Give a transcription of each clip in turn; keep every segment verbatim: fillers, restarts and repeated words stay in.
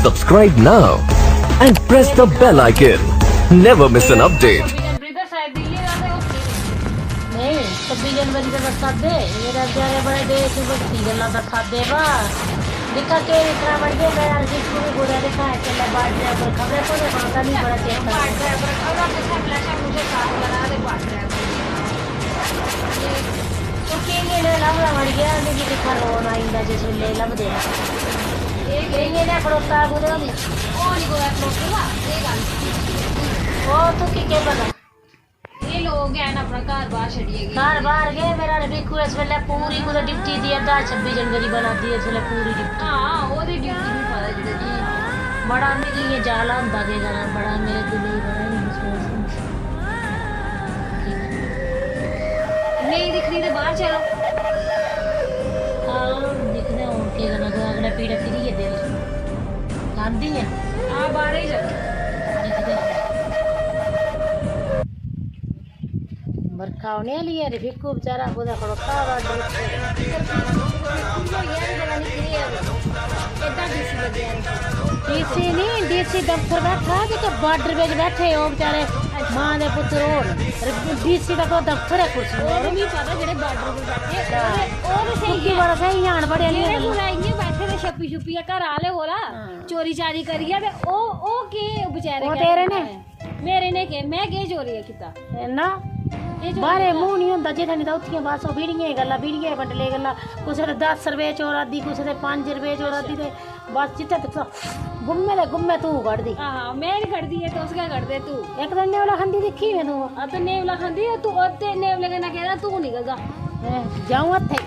Subscribe now and press the bell icon. Never miss an update. नहीं, छब्बीस जनवरी का बरसात दे, मेरा प्यारे बड़े देश में बस्ती गल्ला बरसात दे बा। दिखा के इतना बढ़ गया यार, जिसको भी बोला दिखा है, चला बाढ़ जाए, पर खबरें को नहीं पता, नहीं बड़ा चेता। बाढ़ जाए, पर खबरें को सब लशा मुझे साफ बना दे, बाढ़ जाए। तो केइयें ने लभदा मरी गेआ, मिगी दिक्खा रोन आई जंदा जिसलै लभदे। केइयें ने खड़ोता कुतै होंदी। ओह् निं कुतै खड़ोते दा, एह् गल्ल। ओह् तुगी केह् पता? एह् लोक गै न अपना घर बाह्र छड्डियै गे। घर बाह्र गए, मेरा रफीकू इस बेल्लै पूरी कुतै ड्यूटी दी अद्धा छब्बी जनवरी बना दी इसलै पूरी ड्यूटी। हां, ओह्दी ड्यूटी निं पता जेह्ड़े बड़ा मिगी इ'यां जाला होंदा केह् करां, बड़ा मेरे दिलै गी बड़ा इ'यां मसूस होंदा। नेईं दिक्खनी ते बाह्र चलो। हां, दिक्खने आं हून केह् करना, कुतै अगले पीड़े फिरियै दिल लांदी ऐ। हां, बाह्रै गी चलो। दिखदे आं। बरखा औने आह्ली ऐ, रफीकू बेचारा कुतै खड़ोता दा बार्डर उप्पर। डीसी नहीं, डीसी दफ्तर बैठा, जेह्के बार्डर बिच बैठे ओह् बेचारे मां दे पुत्तर होन। डीसी दा कोई दफ्तर ऐ कुर्सी पर। ओह् ते मिगी पता जेह्ड़े बार्डर पर बैठे, ओह् ते, ओह् ते स्हेई ऐ। बड़ा स्हेई जान बड़े आह्ली जेह्ड़े गल्ल। कुतै इ'यां बैठे दे छप्पी छुप्पियै घरा आह्ले कोला, चोरी चारी करियै ते ओह्, ओह् केह् बेचारे ओह् केह् तेरे ने? करना ऐ? मेरे ने केह्, में केह् चोरी कीता? ना, केह् चोरी बाहरे कीता? मूंह नहीं होंदा जित्थै नहीं तां उत्थै बस ओह् बीड़ियें दी गल्ला, बीड़ियें दे बंडले दी गल्ला, कुसै दे दस रपेऽ चोरा दी, कुसै दे पंज रपेऽ चोरा दी ते बस जित्थै दिक्खो गुम्मे दे गुम्मे तूं कड्ढदी। हां, हां, में नहीं कड्ढदी ऐ, तुस गै कड्ढदे तूं। इक दिन नेवला खंदी दिक्खी में तूं। हां, ते नेवला खंदी ऐ तूं, ते नेवले कन्नै केह्दा तूं निकलदा? हैं, जाऊं हत्थे।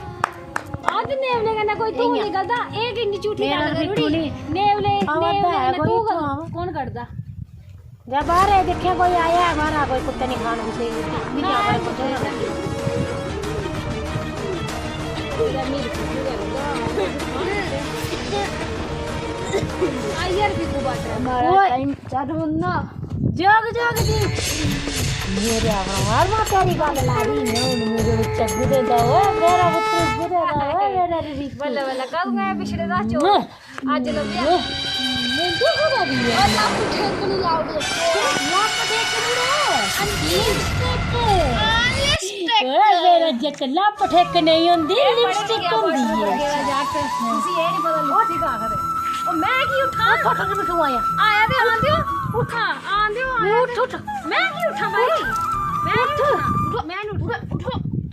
हां, ते नेवले कन्नै कोई तूं इ'यां। निकलदा, एह् किन्नी झूठी मेरा गल्ल करी बिट्टू ओड़ी। नहीं। नेवले, आवा दा नेवले ऐ कन्नै कोई तूं इत्थुआं। कौन कड्ढदा? जा बाहर है, दिक्खेआ कोई आया है बाहर, कोई कुत्ते नहीं खान कुसै गी। भी जा बाहर कुत्ते नहीं खान। आई यार, भी तू बात कर। हमारा ओए। टाइम चालू ना। जोग जोग जी। मेरे आवा मार मार तेरी गल्ल ला रही है, उन मेरे बच्चे गुदे दा ओए, मेरा पुत्र गुदे दा ओए, मेरा रिश्ता। बल्ले बल्ले, कल मैं पिछले दा चोर। अज्ज लब्भेआ। मिंदू कुतै दी ऐ? ओह् लप्प ठेक निं लाओ रे। लप्प ठेक निं रो। लिपस्टिक। लिपस्टिक। ओए, मेरा जक्क लप्प ठेक नेईं होंदी, लिपस्टिक होंदी ऐ। जट्ट, तुसी एह् निं पता लिपस्टिक आखदे। ओह्, में की उट्ठां? ओह् फोटो कि'यां खवाया? आया ते आन देओ। उट्ठां, आन देओ, आया उठ, ते। उठ। में की उट्ठां भाई? उठ। में की उट्ठां? उठ। में निं उट्ठां। उठ।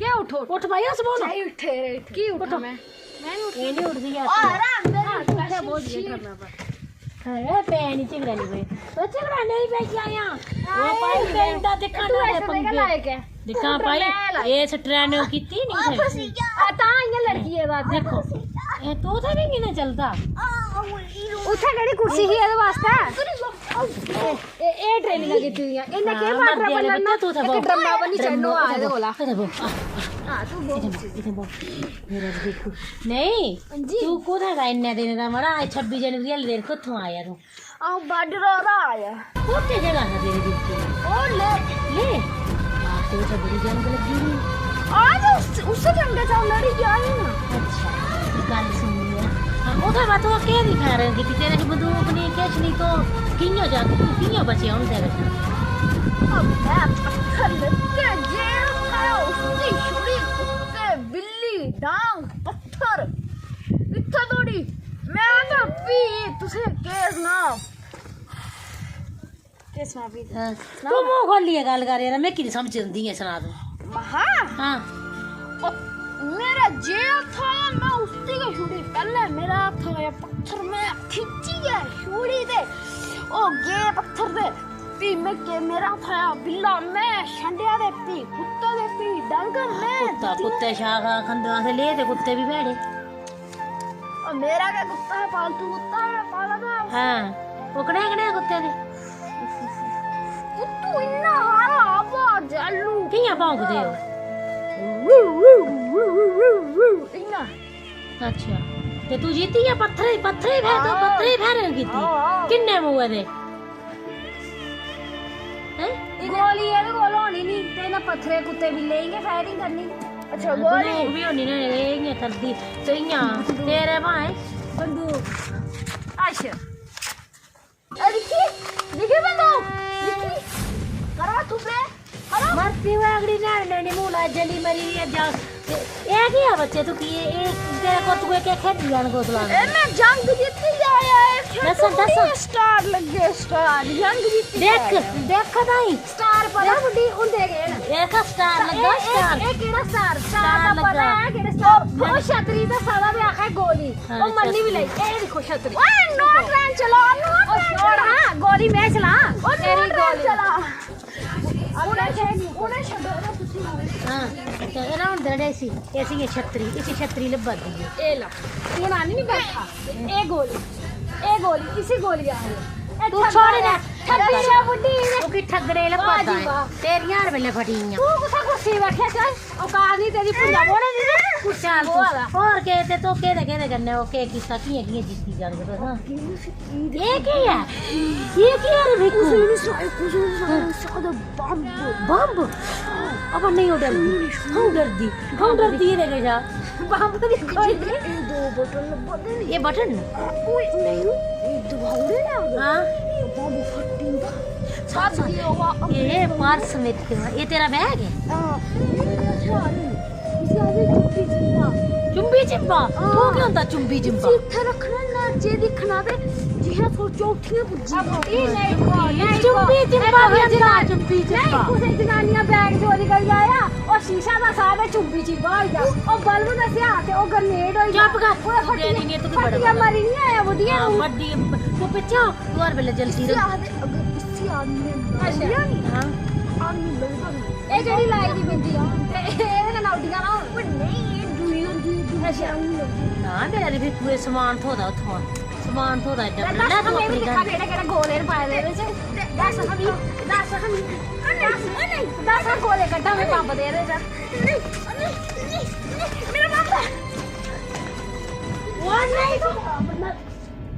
केह् उठो? उठ भाई, अस बोलो। चाहे उठे, उठ। की उठां में? में निं उठदी। एह् निं उठदी ऐ। और अंदर हां, उठे बोल दिया करना पर। अरे, पैन ही झगड़ा नहीं पे। तो झगड़ा नहीं पे क्या यहाँ? वो भाई, पिंड दा दिक्खा तू ना ऐसे पंगे। लायक है। दिक्खा भाई, मैं लायक। ये सट्रै ने कीती नहीं आ, है। फंसी गया। आ, तां इ'यां लड़की है बात। देखो, ये तू तो भी नहीं चलता। उत्थै केह्ड़ी कुर्सी ही एह्दे वास्तै? ए, ए ट्रेनिंग कीती हुई है। इन्ने केह् हां, बार्डर पर लड़ना? तू इत्थै इक बौह। ड्रम्मा बनी चढ़नो आ एह्दे कोला। इत्थै बौह। हां, तू बौह। इत्थै बौह। मेरा देखो। नहीं, जी। तू कुत्थै दा इन्ने दिन दा मड़ा? अज्ज छब्बी जनवरी आह्ले दिन कुत्थुआं आया तू? अ'ऊं बार्डर दा आया। ओह् केह् जगह हा तेरी ड्यूटी? ओह् ले। ले? हां, ते उत्थै बड़ी जंग लग्गी दी। आ ते उस, उस्सै जंगै च अ'ऊं लड़ी गेआ ही ना। अच्छा, गल्ल सुननी ऐ। हां, ओह्दे बाद तूं केह् दी फायरिंग कीती? तेरे च बंदूक निं, किश निं, तूं कि'यां जा, तूं कि'यां बचेआ हून तेरे च? अब्बै पत्थर लग्गे जे खाया उसदी छुरी, कुत्ते, बिल्ली, डांग, पत्थर। इत्थै धोड़ी में ते फ्ही तुसें केह् सनां? केह् सनां फ्ही? हां। सनाओ। तूं मूंह खोह्ल्लियै गल्ल कर यार, में की निं समझ औंदी ऐ, सना तूं। महा? हां। ओ, मेरा जे हत्थ आया, में उसदी गै छुड़ी। पैह्लें मेरा हत्थ आया पत्थर, में खिच्चियै छुड़ी ते ओह् गे पत्थर ते फ्ही में के-, मेरा हत्थ आया बिल्ला, में छंडेआ ते फ्ही कुत्ता ते फ्ही डंगर, में कुत्ता, दित्ती। कुत्ते छा खा खंदे असें ले ते कुत्ते बी भैड़े। ओ, मेरा गै कुत्ता हा, पालतू कुत्ता हा, पाला दा हा। हां, ओह् कनेह्, कनेह् कुत्ते दे? कुत्तू इन्ना हारा आवा जैलू। कि'यां भौंकदे ओह्? इन्ना। अच्छा, ते तू जीती गेआ पत्थरे, पत्थरे फैर, तू आहो। पत्थरे फैर कीती? आहो, आहो। किन्ने मुए दे? हैं? गोली एह्दे कोल होनी निं, ते इ'नें पत्थरे कुत्ते बिल्ले गी गै फायरिंग करनी। अच्छा, गोली। बंदूक बी होनी ना, एह् इ'यां करदी, ते इ'यां तेरे भाएं बंदूक। अच्छा। ए, दिक्खी, दिक्खी बंदो, दिक्खी, करो तू पे, करो। मरती हुई अगली ने, ने, ने मूला जली मरी है जा। ए, ए केह् ऐ बच्चे, तू की, ए, ए, तेरे को तू केह् खेढी जान कोसला? ए, मैं जंग जीती आया, ए, दस्स, दस्स। स्टार लग्गे, स्टार, जंग जीती देख, आया। देख ताई। स्टार पता बुड्ढी होंदे गै न। एह् स्टार लग्गा, ए, ए, स्टार। ए केह्ड़ा स्टार? स्टार स्टार दा पता लग्गा। है केह्ड़ा स्टार? ओ, ओ छतरी ते साला दे आखै गोली। हाँ, ओ मन्नी बी छतरी। लेई। ए दिक्खो छतरी। ओए, नोट रैन चला, नोट ओ रैन छोड़, चला। हाँ, गोली मैं चला। ओ तेरी नोट रैन गोली। चला। उ'नें छे-, उ'नें छड्डो, उ'नें कुछ नहीं। हाँ, ते एह् ना होंदा जेह्ड़ा इसी, इसी एह् छतरी, इसी छतरी लब्भा दी ऐ। ए ला, हून आनी नहीं बैठा। ए गोली, ए गोली, इसी गोली आ रही है। ए तू ठग छोड़ रहा ना। है, ठगी रहा बुड्ढी ने। तू की ठगने लब्भा वाह जी दा है। वाह। तेरियां हर बेल्लै फटी गेइयां। तू कुत्थै कुर्सी बैठे, चल। औकात नहीं तेरी भुंजा बोने दी ते कुर्सी चल तू। बोआ दा। होर केह् ते तू केह्दे, केह्दे कन्नै ओह् केह् कीता, कि'यां, कि'यां जित्ती जांदे तुस, हाँ? एह् केह् ऐ? एह् केह् ऐ रे भिक्खू? कुछ नहीं सनाया, कुछ नहीं सनाया, सादा बम्ब। बम्ब? अब नहीं, ओह् डरदी। अ'ऊं डरदी। अ'ऊं डरदी एह्दे कशा। बम्ब दी गोली। एह् दो बटन लब्भा दे न। एह् बटन न? ओए, नहीं, एह् दबाई ओड़े ना। हाँ। बम्ब फट्टी जंदा। सच्च। एह् पर्स मेरे कोल। एह् तेरा बैग ऐ? हां। इसी आखदे चुंबी चिंबा। चुंबी चिंबा? हां। ओह् केह् होंदा चुंबी चिंबा? इसी उत्थै रक्खना, न्हाड़े च दिक्खना ते जि'यां सोचो उत्थै पुज्जी जाओ। चुंबी चिंबा बी होंदा, चुंबी चिंबा। नहीं, कुसै जनानियां बैग चोरी करी आया, ओह् शीशा दा साह्ब ऐ, चुंबी चिंबा होई जा। ओह् बल्ब दस्सेआ ते ओह् grenade होई जा। चुप कर। कुतै फट्टियै, तेरी नीयत तो बड़ा फट्टियै बड़ा। मरी निं आया बुड्ढिया हां, तूं। बड्डी, तूं पिच्छें, तूं हर बेल्लै जलदी इसी रौह्। आखदे, अगर इसी आदमी ने हां। मारेआ निं, हां। आदमी लभदा निं। एह् जेह्ड़ी लाई दी बिंदी, ते एह्दे कन्नै उड्डियां ना होन। पर नेईं, एह् दूई होंदी, दूई अच्छा। शैल होंदी। हां, ते अरे फिर तूं एह् समान थ्होदा उत्थुआं। समान थ्होदा एड्डा ते बड्डा। दस्स लै तूं मेरे अपनी दिक्खा गन। केह्ड़े केह्ड़े गोले न पाए दे एह्दे च। दस्स हां, दस्स हां, दस्स, दस्स गोले कड्ढां में बम्ब दे एह्दे च। मेरा बम्ब। ओह् नहीं,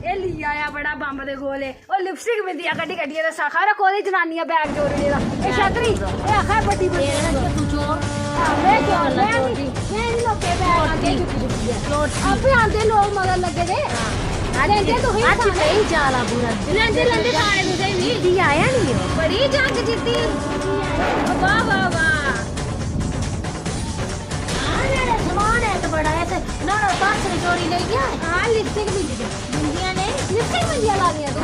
एह् ली आया बड़ा बम्ब दे गोले। ओह् lipstick बिंदिया कड्ढी कड्ढियै दस्सा, खबरै कोह्दी जनानियां बैग चोरी लेदा। एह् छतरी, एह् आखै बड्डी बड्डी। तेरे कन्नै तू चोर। हां, में चोर, में नहीं, में नहीं लोकें बैग आंदे चुक्की चुक्कियै। चोर सी। आपे आंदे लोक मगर लग्गे दे। हां। लैंदे तुसें अज्ज खाने। नहीं जाला बुरा। लैंदे, लैंदे खाने तुसें भी। जीती आया नहीं ओह्। बड़ी जंग जीती। वाह, वाह, वाह। हां, मेरा समान है तो बड़ा ऐ ते ना, ना, पर्स भी चोरी ले गया। हां, lipstick भी ले गया। बिंदियां ने? लिपस्टिक बिंदियां लानियां तू?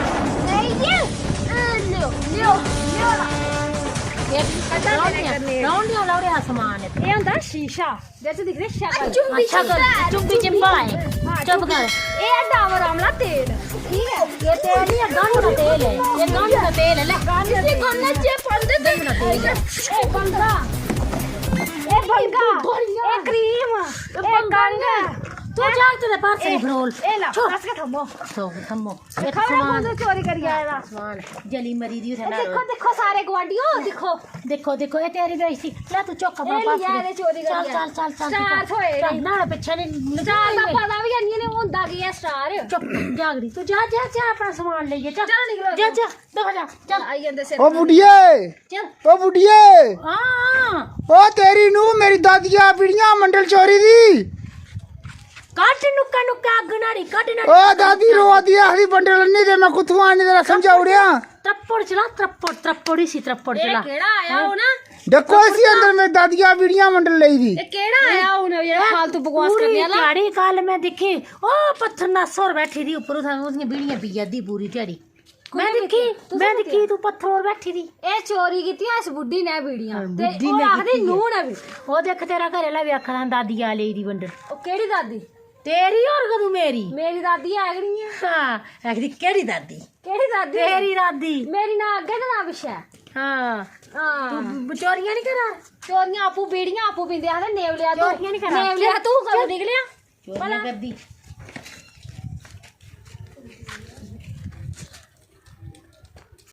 नहीं ये। ए, लियो, लियो, लियो ला। ये कड्ढा round तेरे ने, करने। Round ने लाओ रे आसमान। ये होंदा शीशा, जेह्दे च दिखदे शकल। चुंबी अच्छा कर, चिंबा। चुंबी चिंबा है। हां, चुप चुंबी। कर। ये है डाबर आमला तेल, ठीक है? ये तेल नहीं है, गंढ का तेल है। ये गंढ का तेल है, ले। इसी गंढ च पांदे ते गंढ का तेल है। ए, बंगा। ए, बंगा। ए, cream। ए, बंगा। तू जागत दे पासै ए, बरोल। ए ला, छोड़। दस गै थम्मो। सौ गै थम्मो। इक खबरै समान। कु'न चोरी करी आए दा। समान। जली मरी दी उत्थै ए, दिक्खो, दिक्खो सारे गुआंढियो, दिक्खो। दिक्खो, दिक्खो, एह् तेरी बेइज्जती। लै तू चुक्क अपना ए, पास लिया दे। एह्दे चोरी चल, करियै। चल, चल, चल, स्टार चल। थ्होए चल, नेईं। न्हाड़े पिच्छें निं, निं स्टार दा निं। पता बी हैनी इ'नें होंदा केह् ऐ स्टार। चुप, जागड़ी। तू जा, जा, जा अपना समान लेइयै, जा। चलो निकलो। जा, जा, दफा जा, चल। आई जंदे सिर ओ बुढ़िये। चल। ओ बुढ़िये। हां, हां। ओ तेरी नूंह मेरी दादिया बीड़ियां मंडल चोरी दी। कट नुक्का नुक्का अग्ग न्हाड़ी, कट नुक्का ओ नुक्का। दादी रोआ दी आखदी बंडल आह्नी दे, मैं कुत्थुआं आह्नी तेरा समझा उड़ेआ। त्रप्पड़ चला, त्रप्पड़, त्रप्पड़ इसी त्रप्पड़ चला। केह्ड़ा आया हून? देखो इसी अंदर मेरी दादिया बीड़ियां मंडल लेई दी। ए, केह्ड़ा आया हून जेह्ड़ा फालतू बकवास करने आह्ला? पूरी ध्याड़ी कल मैं दिक्खी, ओ पत्थर नस होर बैठी दी उप्पर, उत्थै उसने बीड़ियां पी दी पूरी ध्याड़ी। मैं दिक्खी, मैं दिक्खी तू पत्थर पर बैठी दी। एह् चोरी कीतियां इस बुड्ढी ने बीड़ियां। हां, ते बुड्ढी ओह् ने आखदी कीती ऐ। नूंह ने बी। ओह् दिक्ख, तेरा घरै आह्ला बी आखा दा हा, दादी आ लेई दी बंडल। ओह् केह्ड़ी दादी? तेरी होर कदूं मेरी? मेरी दादी है गै निं ऐ। हां, आखदी केह्ड़ी दादी? केह्ड़ी दादी? तेरी दादी। मेरी ना अग्गें ते ना पिच्छें। हां। हां। तू ब-, चोरियां निं करा? चोरियां आपूं बीड़ियां आपूं पींदे, आखदे नेवलेआ तू। चोरियां निं करा। नेवलेआ तू कदूं निकलेआ? चोरियां भला करदी।